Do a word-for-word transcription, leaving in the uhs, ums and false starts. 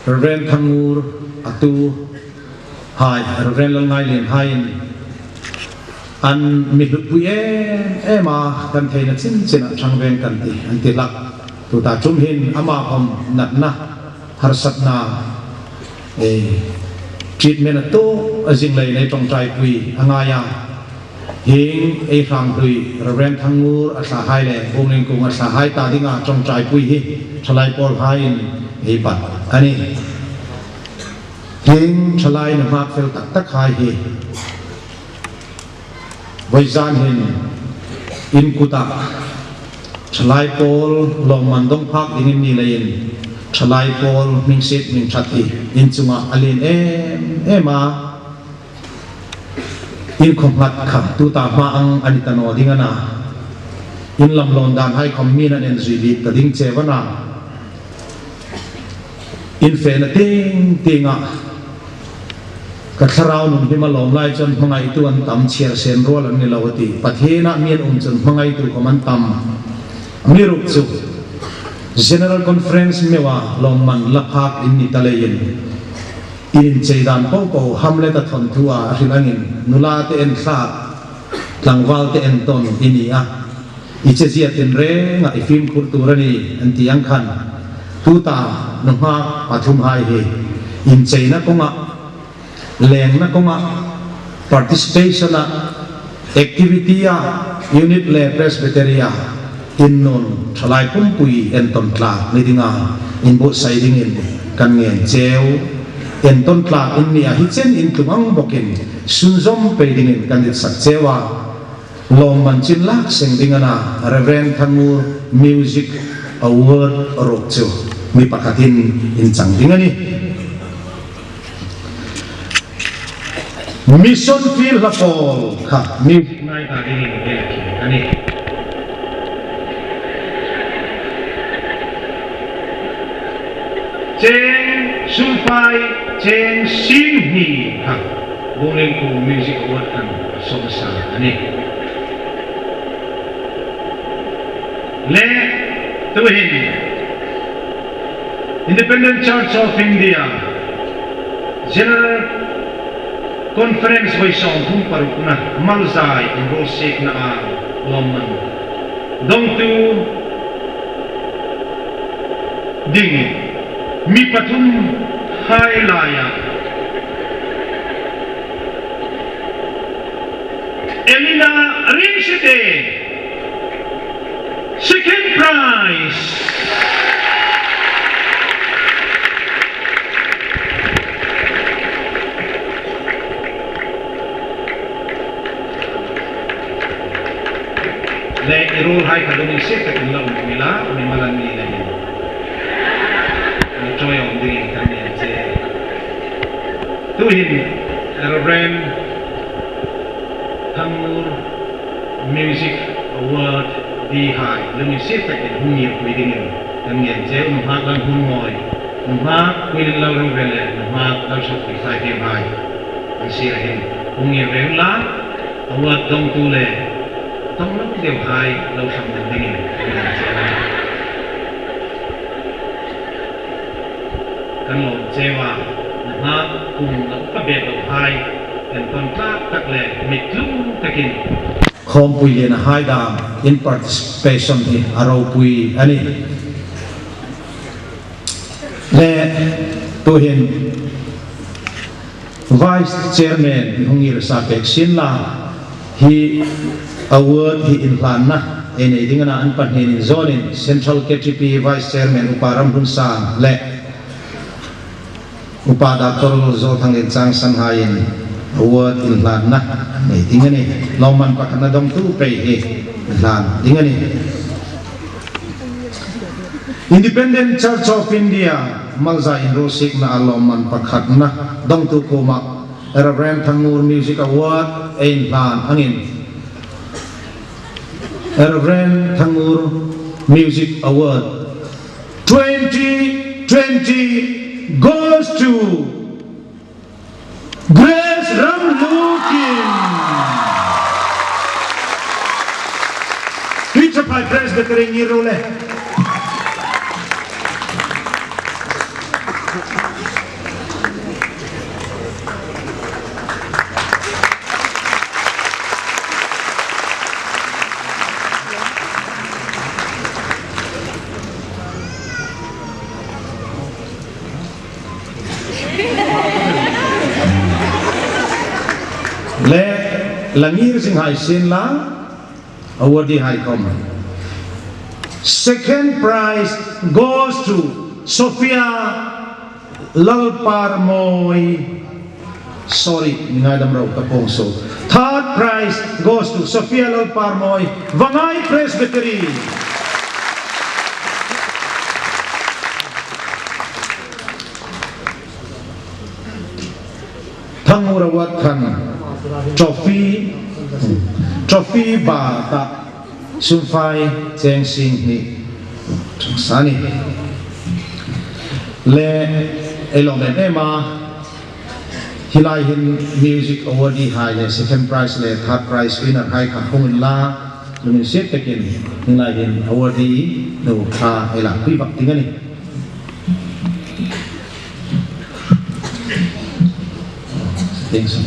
Reverend Thangngur a tuhai, Reverend Lalngailienhaiin an mi hlutpui em em a, kan theina chin chin a ṭhang veng kan tih, an ti hlak. Tuta ṭum hin ama khom natna, harsatna, eh, treatment a tuok a zing leiin ei ṭawngṭaipui a ngai a. Hieng ei hrang hlui Reverend Thangngur a thlahai le Bungling Kung a thlahai ta dinga ṭawngṭaipui hi thalai pawlhaiin ei bat a nih. Hieng thalai nunghak fel tak takhai hi vawizan hin in kuta thalai pawl lawmman dawng phak dingin ni leiin thalai pawl hming siet hming ṭhat hi in chunga a lien em em a. In khawm nghat kha tuta hma ang a ni ta naw ding a na. In lam lawn danhai khom mi'n an en zui bik ta ding cheu a na. In fena tieng tienga ka thlarau nun hi a lawm lai chun hmangaitu an tam, chhiar sen ruol an ni lo a tih. Pathiena mi an um chun hmangaitu khom an tam. Amiruokchu General Conference meua lawmman la phak in ni ta leiin in inchei dan popo Hamlet-a thawnthu a hril angin, nula te en thlak, tlangval te en tawn i ni a, i chezia tin renga i fimkhur tur a ni an ti ang khan, tuta nunghak pathumhai hi incheina kawnga, lengna kawnga, participation-a, activity-a, unit le presbytery-a in nun thalai pumpui entawn tlak ni dinga inbuotsai dingin kan ngen cheu. Entawn tlak in ni a, hi chen in tlung ang bawkin sunzawm pei dingin kan ditsak cheu a. Lawmman chin lak seng ding a na, Reverend Thangngur Music Award ruok chu mi pakhatin in chang ding a nih. Mission field hla pawl kha music ngai ta dingin ei la thlir a nih. Cheng sum fai, cheng sing hni kha Bungling Kung Music Award khan sawm sa a nih. Le tuhin Independent Church of India General Conference vawi sawmthum parukna Malzai inruolsikna a lawmman dawngtu ding mi pathumhai laia Elina Ringsite, second prize. Le i ruolhai kha dawng insiet takin lo um ila, mimal an ni leiin mi ṭawiawm dingin kan ngen che. Tuhin Reverend Thangngur Music Award-hai lunginsiet takin hung ngirpui dingin kan ngen cheu. Nunghak Lalhmunmawi, nunghak Puilin Lalrorel le nunghak Lalsawmpuithlai Thienghai an sira hin hung ngir ve unla, award dawngtu le dawng lo deuhai lo thlang dan dingin kan ngen cheu. Kan lawm cheu a, nunghak kum lo ka bet lohai, entawn tlak tak le mit tlung takin khawmpui lienahai dam in participation hi a ropui a nih. Le tuhin Vice Chairman hung ngir sa pek sien la, hi award hi inhlanna ei nei ding a na, an pahniin zawnin Central K T P Vice Chairman Upa Ramhlunsang le Upa Doctor Zolthanglienchangsanhaiin award inhlanna nei ding a nih. Lawmman pakhatna dawngtu pei hi inhlan ding a nih. Independent Church of India Malzai inruolsikna a lawmman pakhatna dawngtu kuoma Reverend Thangngur Music Award ei inhlan angin, Reverend Thangngur Music Award twenty twenty goes to Grace Ramlukim. Tuichaphai Presbytery ngir ro le. La ngir zing hai sien la, awardee hai khom. Second prize goes to Sophia Lalparmoi. Sorry, mi ngaidam ro ka pawng so. Third prize goes to Sophia Lalparmoi, Vangai Presbytery. Thangmur Award khan trophy, trophy ba ta sum fai cheng sing hni sa ni. Le ei lawm em em a, hi lai hin music awardee hai le second prize le third prize winner hai kha hung inla, lungsiet takin hi lai hin awardee nu kha ei la pui bak ding a nih. Thanks.